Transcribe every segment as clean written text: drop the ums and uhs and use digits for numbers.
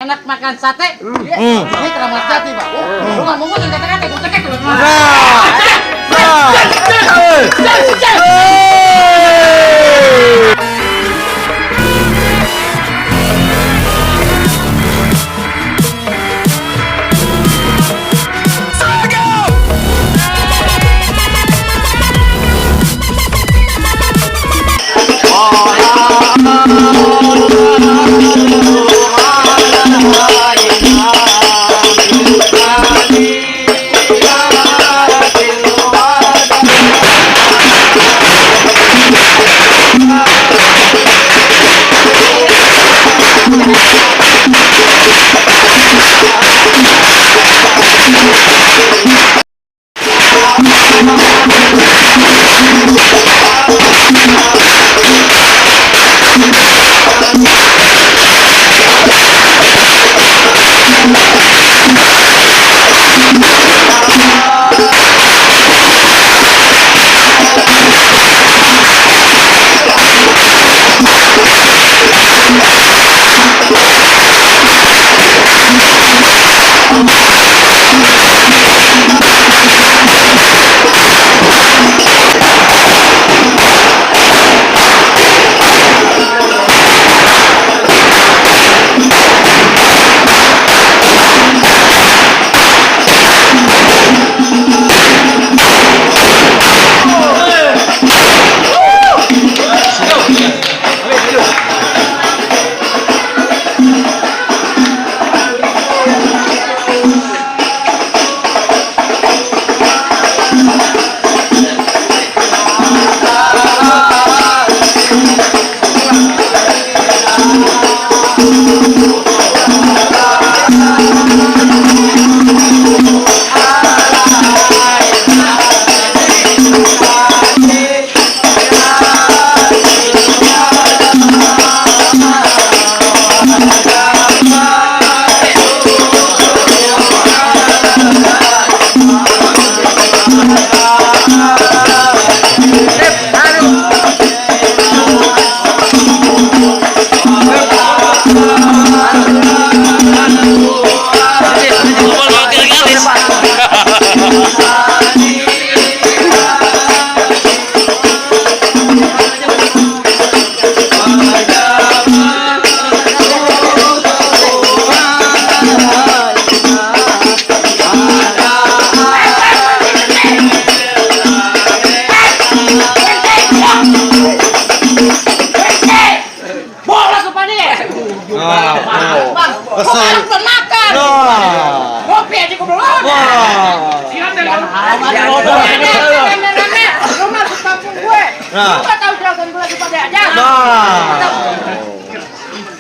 anak makan sate. Ini Keramat Jati, Pak. Lu nggak mau ngomong kata-kata, gue cekek lu.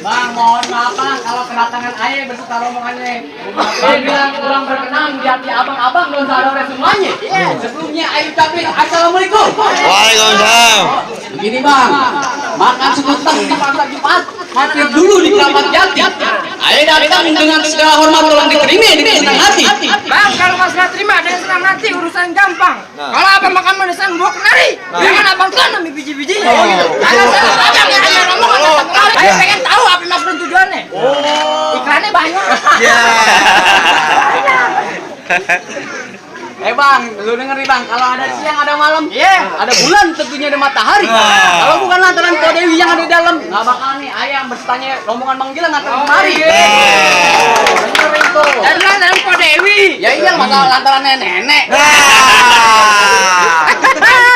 Bang, mohon maaf bang kalau kedatangan ayah beserta rombongannya. Saya bilang kurang berkenan di hati abang-abang dan saudara semuanya. Sebelumnya ayo ucapin assalamualaikum. Waalaikumsalam. Begini bang, makan sebentar di pasar Jumat, mampir dulu di Keramat Jati. Ayah datang dengan segala hormat tolong diterima dengan senang hati. Bang, kalau masalah terima dengan senang hati urusan gampang. Kalau abang makan menesan buah kenari, jangan abang tanam biji-bijinya. Karena saya abang yang ada rombongan datang kenari. Saya pengen tahu apa maksud tujuannya. Iklannya banyak. Bang, lu denger nih bang, kalau ada siang ada malam, ada bulan tentunya ada matahari. Kalau bukan lantaran Ko Dewi yang ada di dalam, nggak bakal nih ayam bertanya rombongan Bang Gilang atau kemari. Dengerin tuh. Dan lantaran Ko Dewi. Ya iya, masalah lantaran nenek.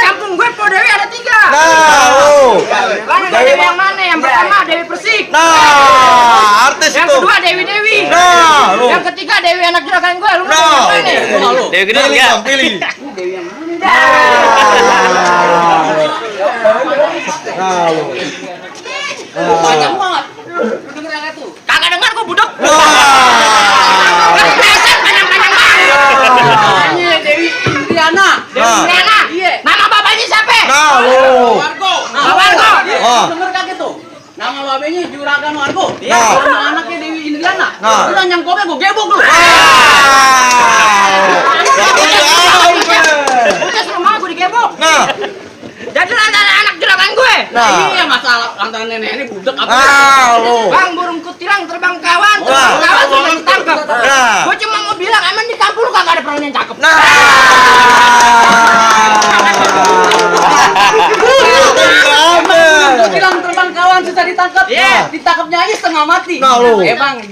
Kampung gue Po Dewi ada 3. Bang, Dewi Dewi yang mana? Yang pertama Dewi Persik. Artis Yang itu. kedua Dewi. Yang ketiga Dewi anak juragan gue. Lu mau yang mana? Dewi gede ya. Pilih. Dewi yang mana? Banyak banget. Lu denger yang itu? Kagak dengar gue budek. Dewi Indriana. Indriana. Iya. Nama bapaknya siapa? Wargo. Wargo. Denger kagak tuh? Nama babenya Juragan Wargo. Iya. Nah. Nama anaknya Dewi Indriana. Nah. Udah nyangkoknya gue gebok lu. Udah suruh mau gue digebok. Nah. Jadi lantaran anak juragan gue. Iya masalah lantaran nenek ini budek apa? Lu. Bang burung kutilang terbang kawan, Wah. terbang ditangkap. Iya. Ditangkapnya aja setengah mati. Nah, lu. Bang,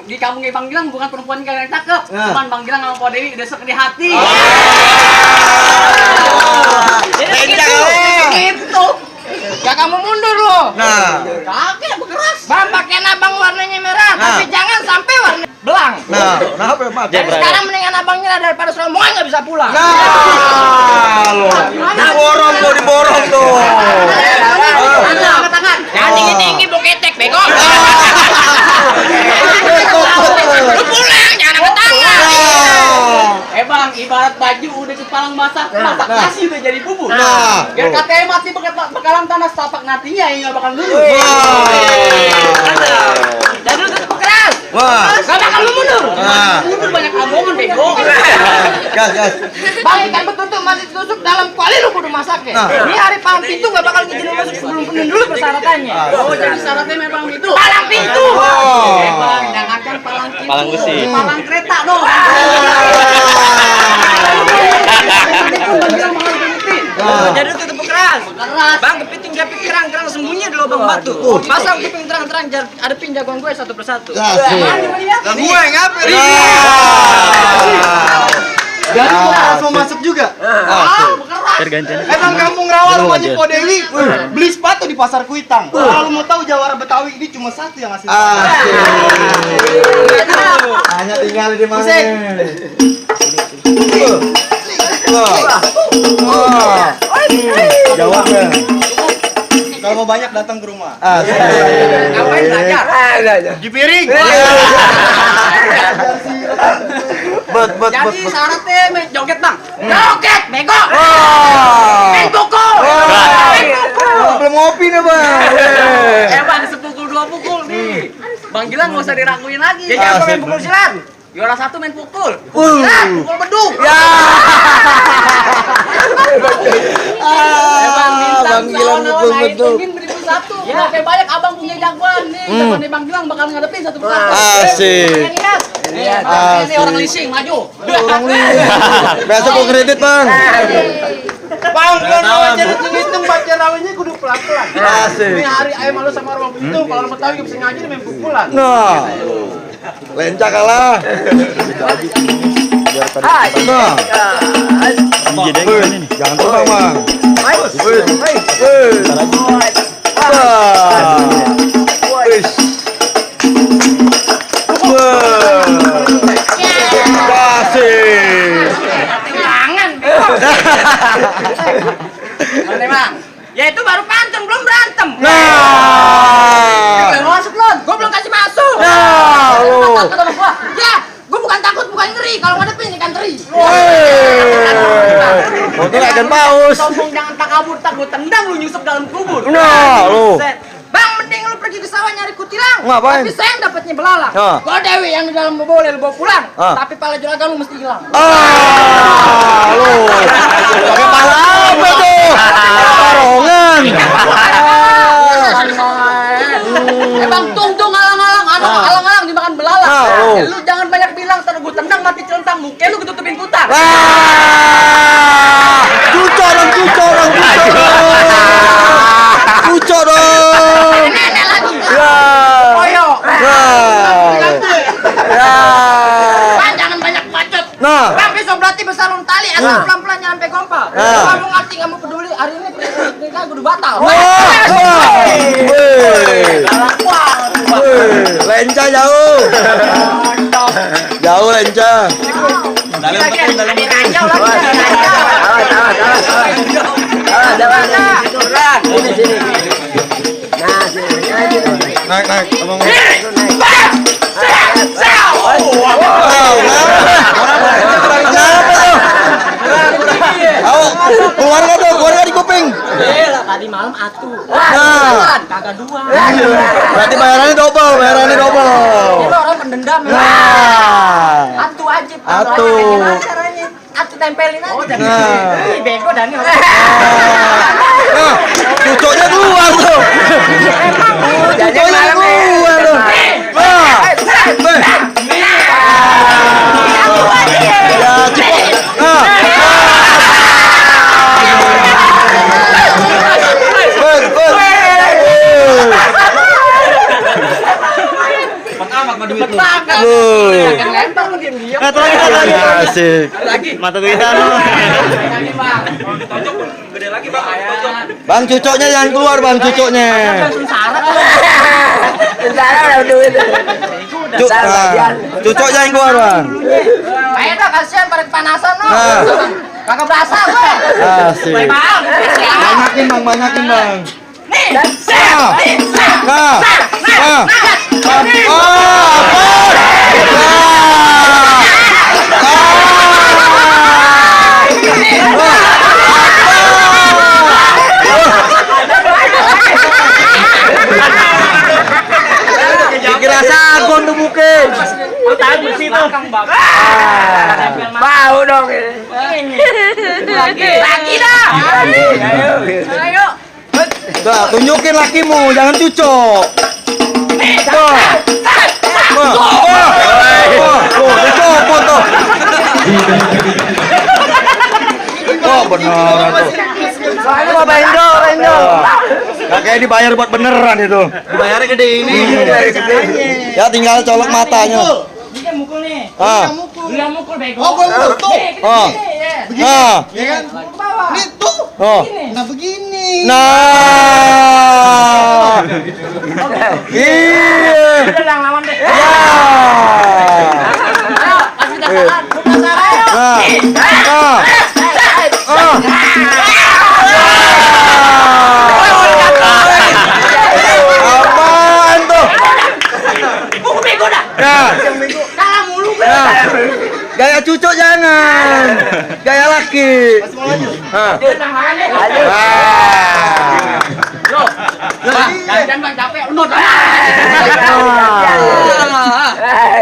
di kampungnya Bang Gilang bukan perempuan kalian yang tangkap. Cuman Bang Gilang sama Pak Dewi udah sok di hati. Jadi Lenca begitu. kalah. Gitu. Gak kamu mundur lo. Nah, Kakek berkeras. Bang pakai abang warnanya merah, tapi jangan sampai warna belang. nah, kenapa ya, Pak? Jadi sekarang mendingan abang nyerah daripada Rombongan nggak bisa pulang. Nah, lo. Diborong tuh. Angkat tangan. Jangan tinggi-tinggi boketek, bego. Lu pulang, jangan angkat tangan. Bang, ibarat baju udah kepalang masak nasi udah jadi bubur. Nah. Biar katanya mati bekalan tanah setapak nantinya yang nggak bakal lulus. Jadi lu tetap keras. Wah. Gak bakal lu mundur. Nah. Mundur banyak abongan bego. Gas. Bang ikan betutuk masih ditusuk dalam kuali lu kudu masak ya. Ini hari palang pintu gak bakal ngizinin masuk sebelum penuh dulu persyaratannya. Oh, jadi syaratnya memang itu. Palang pintu. Bang, jangankan palang pintu. Palang besi. Palang kereta dong. Jadi lu tetap keras. Keras. Bang kepiting gapit kerang sembunyi di lubang batu. Pasang keping terang-terang adepin jagoan gue satu persatu. Lah gue yang ngapir. Jadi harus mau masuk juga. Tergantian. Emang kampung rawa rumahnya Po Dewi. Beli sepatu di pasar Kuitang. Kalau mau tahu Jawara Betawi ini cuma satu yang asli. Hanya tinggal di mana? Jawabnya. Kalau mau banyak datang ke rumah. Ngapain belajar? Di piring. Jadi syaratnya joget bang. Joget, bego. Main kuku. Belum ngopi nih, Bang. Bang, sepukul dua pukul nih. Bang Gilang nggak usah diraguin lagi. Jadi apa main pukul silat? Juara satu main pukul. Silat, pukul beduk. Bang Bang Gilang pukul beduk. Mungkin 1.000 Berapa banyak abang punya jagoan nih. Jagoannya Bang Gilang bakal ngadepin satu persatu. Asik. Ini orang leasing maju. Biasa gua kredit, Bang. Bang, kalau mau ngitung baca rawenya kudu pelan-pelan. Asik. Ini hari ayam malu sama orang itu kalau mau tahu bisa ngaji main pukulan. Nah. Lenca kalah. Nah. Jangan terbang, Bang. Tangan, bego. Mana bang? Ya itu baru pantun, belum berantem. Udah masuk lon. Gue belum kasih masuk. Takut sama gua. Ya, gue bukan takut, bukan ngeri. Kalau ngadepin ikan teri. Untung akan paus. Sombong jangan tak kabur, tak gua tendang lu nyusup dalam kubur. Nah, lu. Bang, mending lu pergi ke sawah nyari kutilang. Ngapain? Tapi sayang dapatnya belalang. Gua Dewi yang di dalam boleh lu bawa pulang. Tapi pala juragan lu mesti hilang. Lu. Pakai pala apa tuh? Barongan. Bang, tung alang-alang, alang-alang dimakan belalang. Lu jangan banyak bilang, ntar gua tendang mati celentang muka lu ketutupin kutar. Cucok dong. Cucok dong. Nenek lagi. Ya. Koyo. Ya. Bang, jangan banyak bacot. Nah. Bang, besok berarti besar tali asal pelan-pelan jangan sampai gompal. Kamu ngerti, kamu peduli. Hari ini pernikahan kudu batal. Lenca jauh. Jauh lenca. Dalam ranjau lagi. Naik. Abang. Keluar nggak di kuping? Lah tadi malam atu. Nah. Kagak dua. Berarti bayarannya double. Itu orang pendendam. Nah. Atu aja. Atu. Gimana caranya? Atu tempelin aja. Nah. Ih, bego Dani. Nah, cucoknya keluar tuh. Cucoknya keluar tuh. Nah. Ya, cipok. Nah. duit lu. Loh. Yang lempar lu diam. Satu lagi. Asik. Lagi. Mata duitan. Lagi, Bang. Bang, cucoknya jangan keluar, Bang, cucoknya. Cucok jangan keluar, Bang. Ayo dah kasihan pada kepanasan no. Nah. Kagak berasa gue. Asik. Banyakin, Bang, banyakin, Bang. Nih. Nah. Nah. Nah. Kira sagon tuh mungkin. Tahan bersih tuh. Bau dong ini. Lagi dah. Ayo. Tuh, tunjukin lakimu, jangan cucok. Tuh. Dicopot tuh. Oh, beneran tuh. Soalnya Benjo. Gak kayak dibayar buat beneran itu. Bayarnya gede ini. Ya tinggal colok matanya. Ini kan mukul nih. Ah. Bilang mukul bego. Oh, gua mukul tuh. Oh. Begini. Ah. Ya kan? Mukul ke bawah. Nih tuh. Oh. Nah begini. Nah. Iya. Udah lang lawan deh. Ya. Ayo, kasih dasaran. Bukan ayo. Nah. Apaan tuh? Buku bego dah. Ya. Kalah mulu gue. Ya. Gaya cucok jangan. Gaya laki. Masih mau lanjut? Hah. Udah lang lawan deh. Ah. Bang, gantian Bang capek. Unut.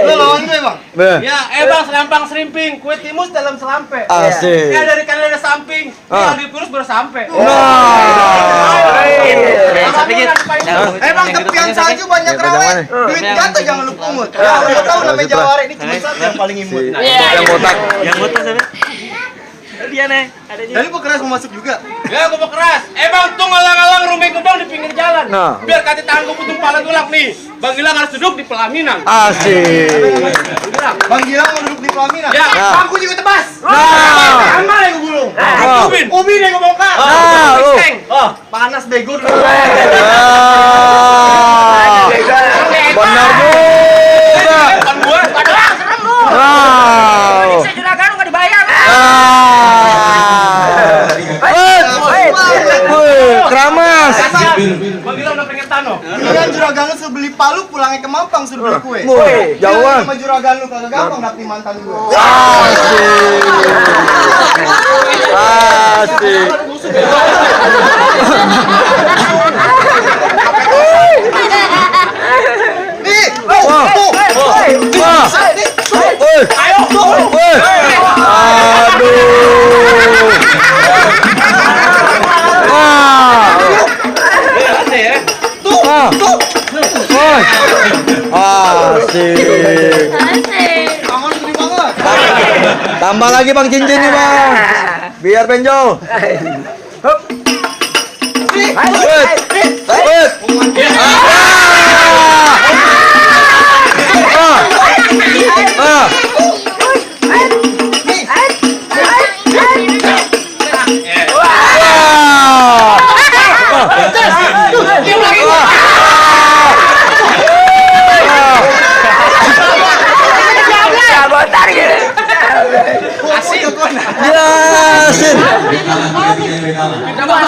Lu lawan gue, Bang. Beh. Ya, Bang selampang serimping, kue timus dalam selampe. Asik. Dari kanan ada samping, Ah. yang dipurus baru sampai. Nah. Bang tepian salju banyak rawe. Duit jatuh jangan lu pungut. Ya, lu tahu namanya Jawara ini cuma satu yang paling imut. Yang botak. Yang motor siapa? Dia nih, ada dia. Jadi keras mau masuk juga. Ya, gua mau keras. Bang, tuh ngalang-ngalang rumah gedong di pinggir jalan. Nah. Biar kata tangan gua putung pala tulak nih. Bang Gilang harus duduk di pelaminan. Asik. Bang Gilang mau duduk di pelaminan. Ya, Nah. bangku juga tebas. Nah. Amal yang gua gulung. Nah. Ubin yang gua bongkar. Nah, lu. Oh, panas bego dulu. Ah. Benar juga. Bukan gua. Padahal serem lu. Wow. Bisa juragan nggak dibayar. Wih, keramas. Bang Gilang udah pengen tano. Ini kan juragan lu suruh beli palu, pulangnya ke Mampang suruh beli kue. Wih, jauhan. Sama juragan lu kagak gampang dapet mantan gua. Asik. Nih, Wah. tuh. Wah. Wih. Wih. Aduh. Wah. Wah. Wah. Asik. Tangan gede banget. Tambah lagi Bang cincinnya, Bang. Biar benjol. Nih, Wait. Wait. Ah. Yasin.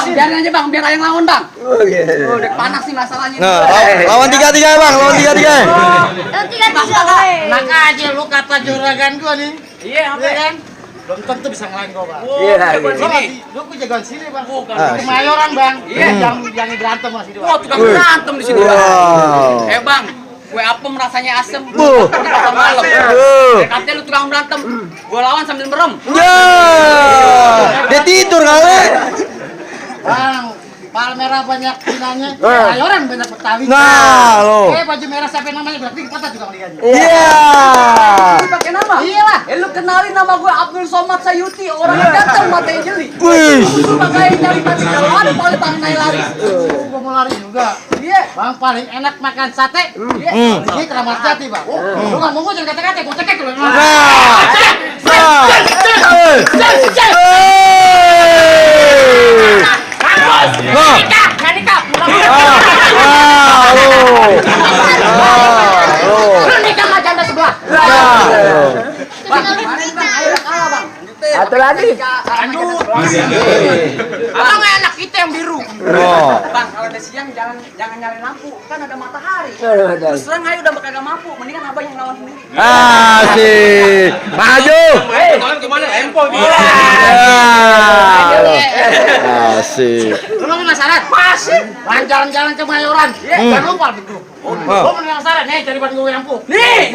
Biarin aja Bang, biar yang lawan Bang. Udah panas nih masalahnya. Nah, lawan 3-3 Bang, lawan 3-3. Enak aja lu kata juragan gua nih. Iya, apa kan? Belum tentu bisa ngelain gua, Bang. Sini. Lu jagoan sini, Bang. Ah, Kemayoran, Bang. Iya. Yang berantem masih di Wah, tukang Wih. berantem di sini. Wow. Bang, kue apem rasanya asem. Buh. Di pasar malam. Katanya lu tukang berantem. Gua lawan sambil merem. Ya. Dia tidur kali. Bang, Palmera banyak pinanya. Kemayoran banyak Betawi. Nah, lo. Baju merah siapa namanya? Berarti kita juga lihatnya. Iya. Lu pakai nama? Iyalah. Lu kenalin nama gue Abdul Somad Sayuti, orang yang ganteng matanya jeli. Wih. Lu pakai cari mati kalau ada paling tangan lari. Gua mau kemari juga. Iya. Bang paling enak makan sate. Ini Keramat Jati, Bang. Lu nggak mau jangan kata-kata, gue cekek lu. Satu lagi. Abang enak kita yang biru. Bang, kalau udah siang jangan nyalain lampu, kan ada matahari. Terus terang ayo udah kagak mampu, mendingan abang yang lawan sendiri. Asik. Maju. Gimana? Empol dia. Asik. Lu mau masalah? Masih. Jalan-jalan ke Mayoran. Jangan lupa di grup. Gua mau yang saran nih cari ban gue yang pu. Nih.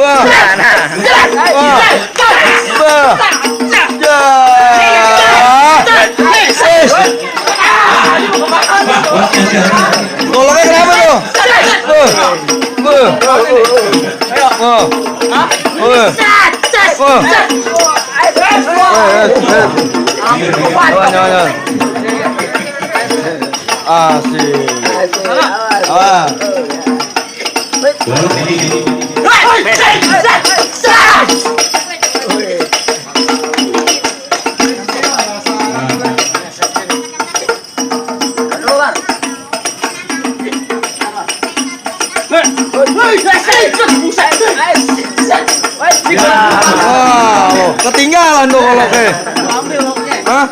Tolongnya kenapa tuh? Ketinggalan tuh kalau ke. Hah?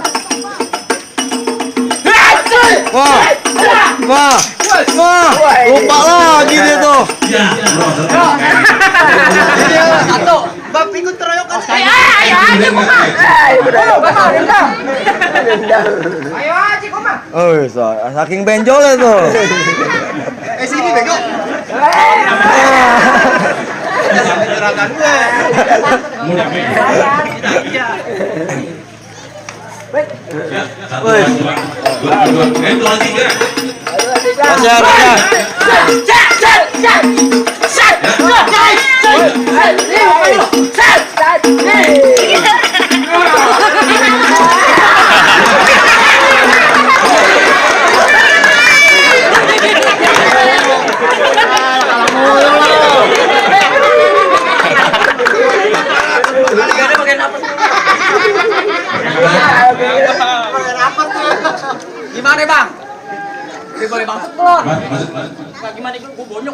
Wah, lupa lagi dia tuh. Satu. Bang ikut keroyokan. Ayo aja Kumang. Ayo aja Kumang. Oh, saking benjolnya tuh. Sini bego. Gerakan gue. Gimana bang? Ini boleh masuk belum? Gimana itu? Gue bonyok.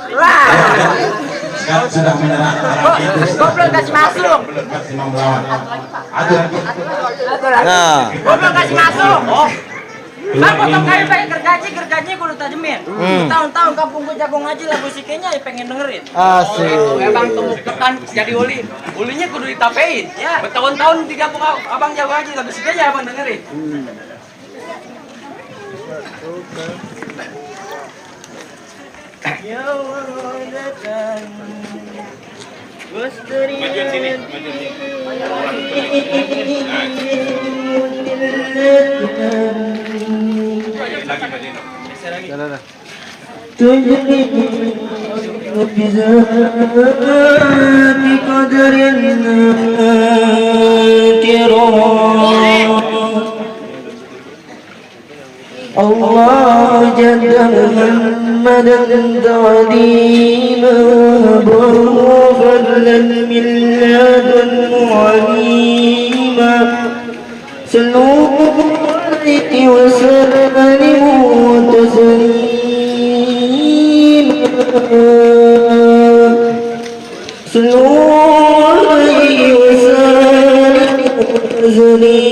Sudah menyerahkan. Gua belum kasih masuk. Maksimum melawan. Nah, Gua belum kasih masuk. Bang, potong kayu pengen gergaji gua udah tajemin. Tahun-tahun kampung gua jago ngaji lagu sikenya ya pengen dengerin. asik. Ya bang, tumbuh ketan jadi uli. Ulinya kudu ditapein. Ya. Bertahun-tahun di kampung abang jago aja lagu sikenya abang dengerin. Ya Allah datang. Majuan sini, Allah jalla Muhammadan ta'lima fadlan min ladunhu alima sallallahu alaihi wa sallimu wa taslima sallallahu alaihi wa sallimu wa taslima.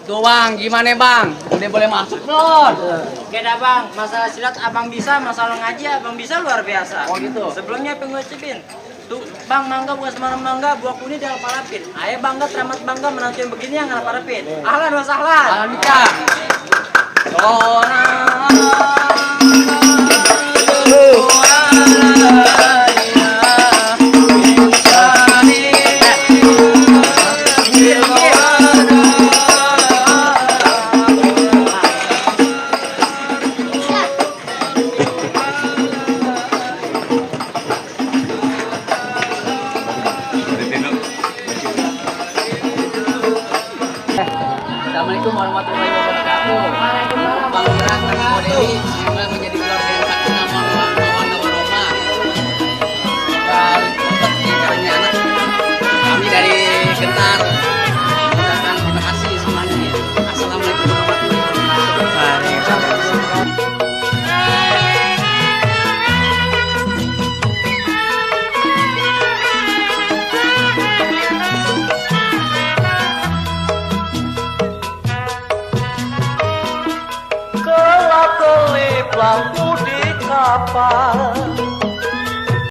Tuh bang, gimana bang? Udah boleh masuk belum? Oke dah bang, masalah silat abang bisa, masalah ngaji abang bisa luar biasa. Oh gitu. Sebelumnya pengen cipin. Tuh bang, mangga bukan sembarang mangga, buah kuning jangan parapin. Ayah bangga, teramat bangga menantu yang begini yang nggak parapin. Ahlan wa sahlan. Alhamdulillah. Assalamualaikum Dewi semoga menjadi keluarga yang sakinah mawaddah warahmah. Dan cepat nikahnya anak. Kami dari Getar mengucapkan terima kasih semuanya. Assalamualaikum warahmatullahi wabarakatuh. Kelap kelip lampu di kapal